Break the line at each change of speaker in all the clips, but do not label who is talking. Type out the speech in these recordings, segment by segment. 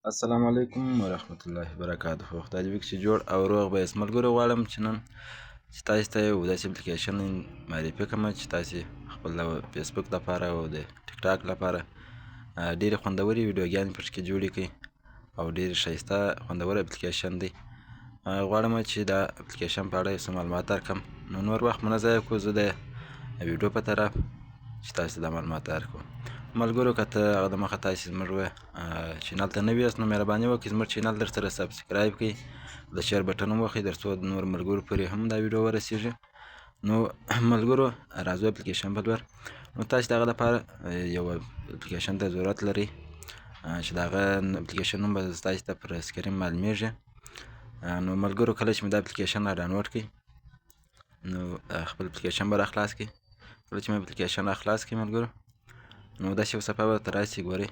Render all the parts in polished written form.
السلام علیکم ورحمت الله وبرکاته. خدای دې وکړي چې جوړ او روغ به یاست. ملګرو، غواړم چې نن چې تاسو ته یو داسې اپلیکیشن معرفي کړم چې تاسو خپل د فیسبوک لپاره او د ټیک ټاک لپاره ډېرې خوندورې ویډیوګانې پکې جوړې کړئ او ډېر ښایسته خوندور اپلیکیشن دی. غواړم چې دا اپلیکیشن په اړه یو څه معلومات درکړم. نو نور وخت مو نه ضایع کړو، زه د ویډیو په طرف چې تاسو دا معلومات درکړو. ملګرو، که ته هغه د مخه تاسو زموږ channel ته نوي یاست، نو مهرباني وکړئ زموږ channel در سره subscribe کړئ، د share button هم وکړئ، تر څو د نور ملګرو پورې هم دا ویډیو ورسیږي. نو ملګرو، راځو اپلیکیشن په لور. نو تاسو د هغه لپاره یو اپلیکیشن ته ضرورت لرئ چې د هغه اپلیکیشن نوم به ستاسو ته پر screen معلومیږي. نو ملګرو، کله چې مې دا اپلیکیشن را ډاونلوډ کړئ، نو خپل اپلیکیشن به را خلاص کړئ. کله چې مې اپلیکیشن را خلاص کړئ ملګرو، نو داسې یو صفحه به درته راشي. ګورئ،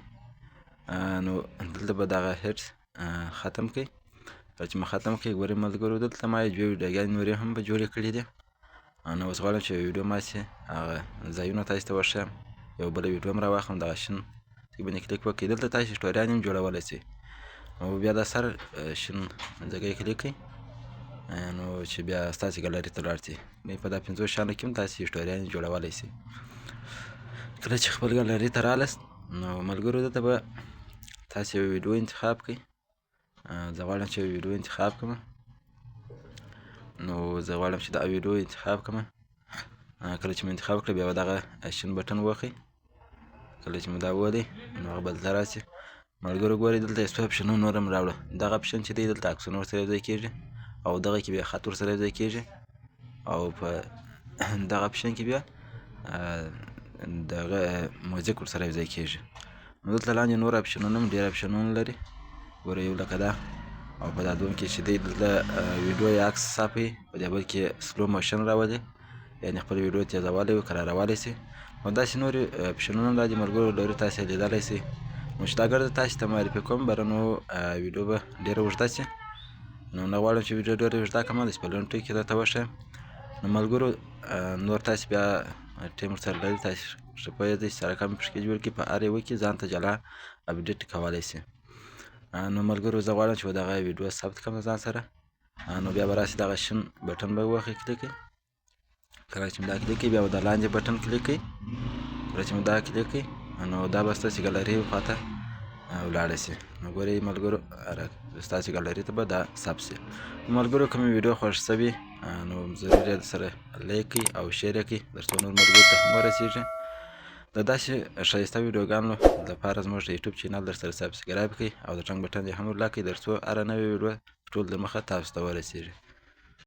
نو دلته به دغه ads ختم کړئ. کله چې مې ختم کړئ، ګورئ ملګرو، دلته ما دوې ویډیوګانې نورې هم به جوړې کړې دي. نو اوس غواړم چې ویډیو ما سي هغه ځایونه تاسو ته وښیم، یو بله ویډیو هم راواخلم. دغه شین ټکي باندې کلیک وکړئ. دلته تاسو سټوریانې هم جوړولی شئ. نو بیا دا سر شین ځای کلیک کړئ، نو چې بیا ستاسې ګالري ته لاړ شئ. په دا پنځو شیانو کې هم تاسې سټوریانې جوړولی شئ. کله چې خپل ګالري ته رالست، نو ملګرو، دلته به تاسې یو ویډیو انتخاب کړئ. زه غواړم چې یو ویډیو انتخاب کړم. نو زه غواړم چې دا ویډیو انتخاب کړم. کله چې مې انتخاب کړه، بیا به دغه شین button ووهئ. کله چې مې دا ووهلی، نو هغه به دلته راشي. ملګرو، ګورئ، دلته یو څو اپشنونه نور هم راوړه. دغه اپشن چې دی، دلته عکسونه ورسره یو ځای کېږي او دغه کې بیا خط ورسره یو ځای کېږي او په دغه اپشن کې بیا دغه موزیک ورسره یو ځای کېږي. نو دلته لاندې نور اپشنونه هم ډېر اپشنونه لري. ګورئ، یو لکه دا او په دا دوم کې چې دی، دلته ویډیو یا عکس صافوي. په دې بل کې slow motion راولي، یعنې خپل ویډیو تیزولی او کرارولی شي. نو داسې نورې اپشنونه هم دي ملګرو لري، تاسې یې لیدلی شئ. نو چې دا ګرځه تاسې ته معرفي کوم بره، نو ویډیو به ډېره اوږده شي. نو نه غواړم چې ویډیو ډېره اوږده کړم، داسې په لنډ ټکي درته وښیم. نو ملګرو، نور تاسې بیا ټیم ورسره لرئ، تاسې ښه پوهېږئ چې سره کم پکې جوړ کړي، په هر یوه کې ځان ته جلا update کولی شي. نو ملګرو، زه غواړم چې دغه ویډیو ثبت کړم ځان سره. نو بیا به راشي، دغه شین button به ووهئ، کلیک کړئ. کله چې مې دا کلیک کړئ، بیا به د لاندې button کلیک کړئ. کله چې مې دا کلیک کړئ، نو دا به ستاسې ګالري خواته ولاړه شي. نو ګورئ ملګرو، ستاسې ګالري ته به دا ثبت شي. ملګرو، که مې ویډیو خوښ شوي، نو ضرور یې سره like کړئ او share یې کړئ، تر څو نور ملګرو ته هم ورسېږي. د داسې ښایسته ویډیوګانو لپاره زموږ د یوټیوب channel در سره subscribe کړئ او د زنګ button یې هم ورلا کړئ، تر څو هره نوې ویډیو ټول د مخه تاسو ته ورسېږي.